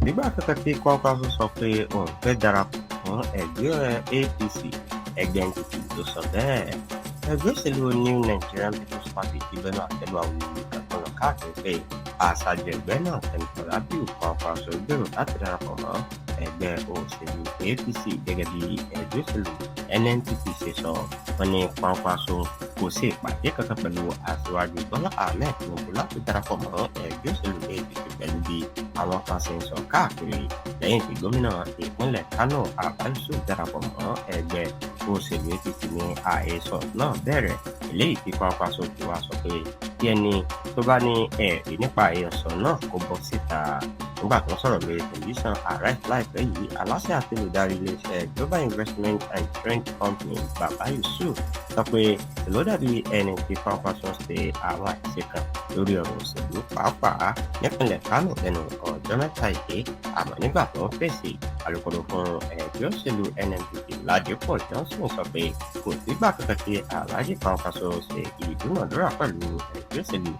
Sígbà kankan tí Kwankwaso sọ pé òun fẹ́ darapọ̀ mọ́ ẹgbẹ́ APC, ẹgbẹ́ NPP ló sọ bẹ́ẹ̀. Ẹgbẹ́ òṣèlú New Nigerian People's Party ti bẹnu àtẹ́ lu awuyewuye kan tó ń lọ káàkiri pé aṣáájú ẹgbẹ́ náà, Senator Rabiu Kwankwaso, gbèrò láti darapọ̀ mọ́ ẹgbẹ́ òṣèlú APC gẹ́gẹ́ bí ẹgbẹ́ òṣèlú NNPP ṣe sọ. Wọ́n ní Kwankwaso kò sí ìpàdé kankan pẹ̀lú Aṣíwájú Bọ́lá Ahmed Tinubu láti darapọ̀ mọ́ ẹgbẹ́ òṣèlú APC pẹ̀lú bí àwọn kan ṣe ń sọ káàkiri lẹ́yìn tí gómìnà ìpínlẹ̀ Kánò Abba Yusuf darapọ̀ mọ́ ẹgbẹ́ òṣèlú APC ní àhesọ náà bẹ̀rẹ̀. Eléyìí tí Kwankwaso ti wá sọ pé kí ẹni tó bá ní ẹ̀rí nípa àhesọ náà kó bọ́ síta. Nígbà tó ń sọ̀rọ̀ lórí tẹlifíṣàn Arise láìpẹ́ yìí, aláṣẹ àti olùdarí iléeṣẹ́ Global Investment and Trade Company, Baba Yusuf, sọ pé ló dàbí ẹni tí Kwankwaso ṣe àwọn àṣìṣe kan lórí ọ̀rọ̀ òṣèlú, pàápàá nípìnlẹ̀ Kánò lẹ́nu ọjọ́ mẹ́ta yìí. Àmọ́ nígbà tó ń fèsì, alūkkóró fún ẹgbẹ́ òṣèlú NNPP, Ládípò Johnson, sọ pé kò sígbà kankan tí Alhaji Kwankwaso ṣe ìdúnàdúrà pẹ̀lú ẹgbẹ́ òṣèlú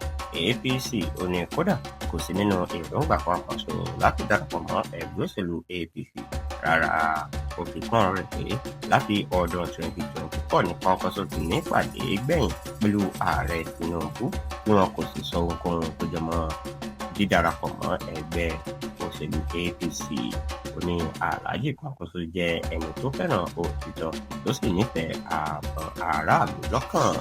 APC. Ó ní kódà kò sí nínú èròǹgbà Kwankwaso láti darapọ̀ mọ́ ẹgbẹ́ òṣèlú APC rárá. Ó fi kún ọ̀rọ̀ rẹ̀ pé láti ọdún 2024 ní Kwankwaso ti ní ìpàdé gbẹ̀yìn pẹ̀lú Ààrẹ Tinubu, tí wọn kò sì sọ ohunkóhun tó jọ mọ́ dídarapọ̀ mọ́ ẹgbẹ́ òṣèlú APC. Ó ní Alhaji Kwankwaso jẹ́ ẹni tó fẹ́ràn òtítọ́, tó sì nífẹ̀ẹ́ àwọn aráàlú lọ́kàn.